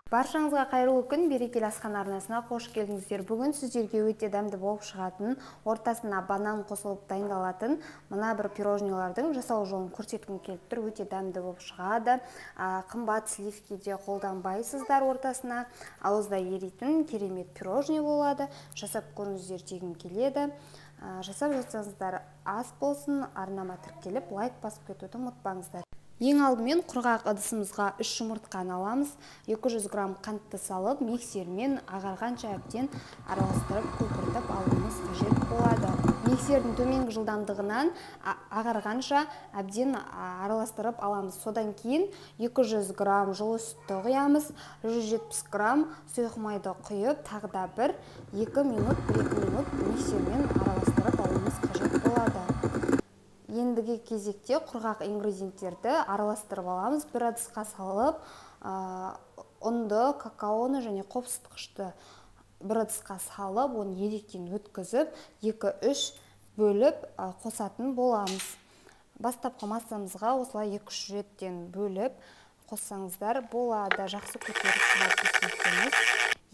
Баршаңызға қайырлы күн, берекелі асхана арнасына қош келдіңіздер. Бүгін сіздерге өте дәмді болып шығатын, ортасына банан қосылып дайындалатын мына бір пирожнилардың жасалу жолын көрсеткім келіп тұр. Өте дәмді болып шығады. Қымбат сливки де қолданбайсыздар ортасына. Ауызда еритін керемет пирожни болады. Жасап көріңіздер дегім келеді. Жасап жатсаңыздар ас болсын, арнама тіркеліп, лайк басып кетуді ұмытпаңыздар. Ең алдымен құрғақ ыдысымызға 3 жұмыртқаны аламыз, 200 грамм қантты салып, миксермен ағарғанша әбден араластырып, көпіртіп алуымыз қажет болады. Миксердің төменгі жылдамдығынан ағарғанша әбден араластырып аламыз. Содан кейін 200 грамм жылы сүтті құямыз, 170 грамм сұйық майды құйып, тағы да 1-2 минут, 1-2 минут миксермен араластырып алуымыз қажет болады. Ендігі кезекте құрғақ ингредиенттерді араластырып аламыз. Бір ыдысқа салып, ұнды, какаоны және қопсытқышты бір ыдысқа салып, оны електен өткізіп, 2-3 бөліп қосатын боламыз. Бастапқы массамызға осылай 2-3 реттен бөліп қоссаңыздар болады. Жақсы көтеріп шығады бисквиттеріміз.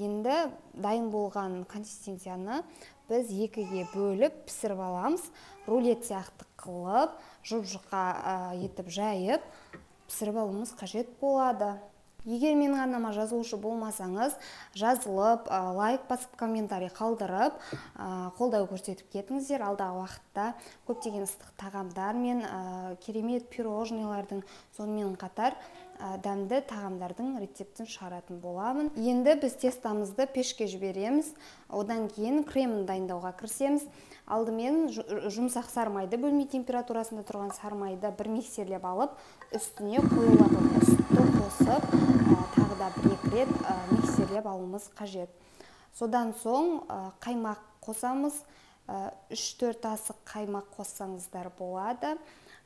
Енді дайын болған консистенцияны біз екіге бөліп пісіріп аламыз. Рулет сияқты қылып, жұп-жұқа етіп жайып пісіріп алуымыз қажет болады. Егер менің арнама жазылушы болмасаңыз, жазылып, лайк басып, комментарий қалдырып, қолдау көрсетіп кетіңіздер. Алдағы уақытта көптеген ыстық тағамдар мен керемет пирожныйлардың, сонымен қатар дәмді тағамдардың рецептін шығаратын боламын. Енді біз тестамызды пешке жібереміз. Одан кейін кремін дайындауға кірісеміз. Алдымен жұмсақ сармайды, бөлме температурасында тұрған сармайды бір миксерлеп алып, үстіне қоюлатылған сүтті қосып, тағы да бір-екі рет миксерлеп алуымыз қажет. Содан соң қаймақ қосамыз. 3-4 асық қаймақ қоссаңыздар болады.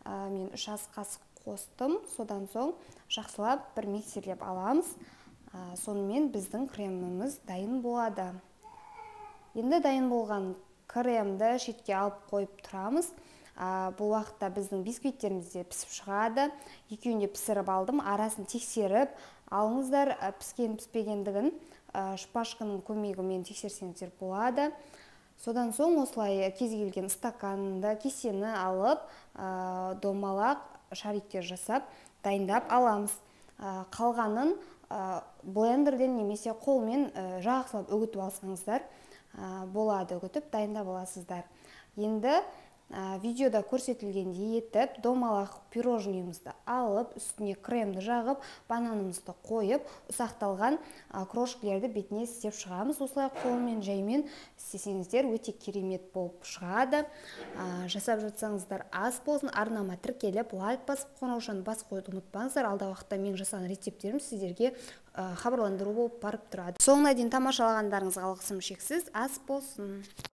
Мен 3 ас қасық қостым. Содан соң жақсылап бір миксерлеп аламыз. Сонымен біздің креміміз дайын болады. Енді дайын болған кремді шетке алып қойып тұрамыз. Бұл уақытта біздің бисквиттеріміз де пісіп шығады. Екеуін де пісіріп алдым. Арасын тексеріп алыңыздар, піскен піспегендігін шпажканың көмегімен тексерсеңіздер болады. Содан соң осылай кез келген стаканды, кесені алып, домалақ шариктер жасап дайындап аламыз. Қалғанын блендерден немесе қолмен жақсылап үгітіп алсаңыздар болады, үгітіп дайындап аласыздар. Енді видеода көрсетілгендей етіп домалақ пирожныйымызды алып, үстіне кремді жағып, бананымызды қойып, ұсақталған крошкілерді бетіне істеп шығамыз. Осылай қолмен жаймен істесеңіздер өте керемет болып шығады. Жасап жатсаңыздар ас болсын, арнама тіркеліп, лайк басып, қоңыраушаны басып қоюды ұмытпаңыздар. Алдағы уақытта менің жасаған рецепттерім сіздерге хабарландыру болып барып тұрады. Соңына дейін тамашалағандарыңызға алғысым шексіз. Ас болсын.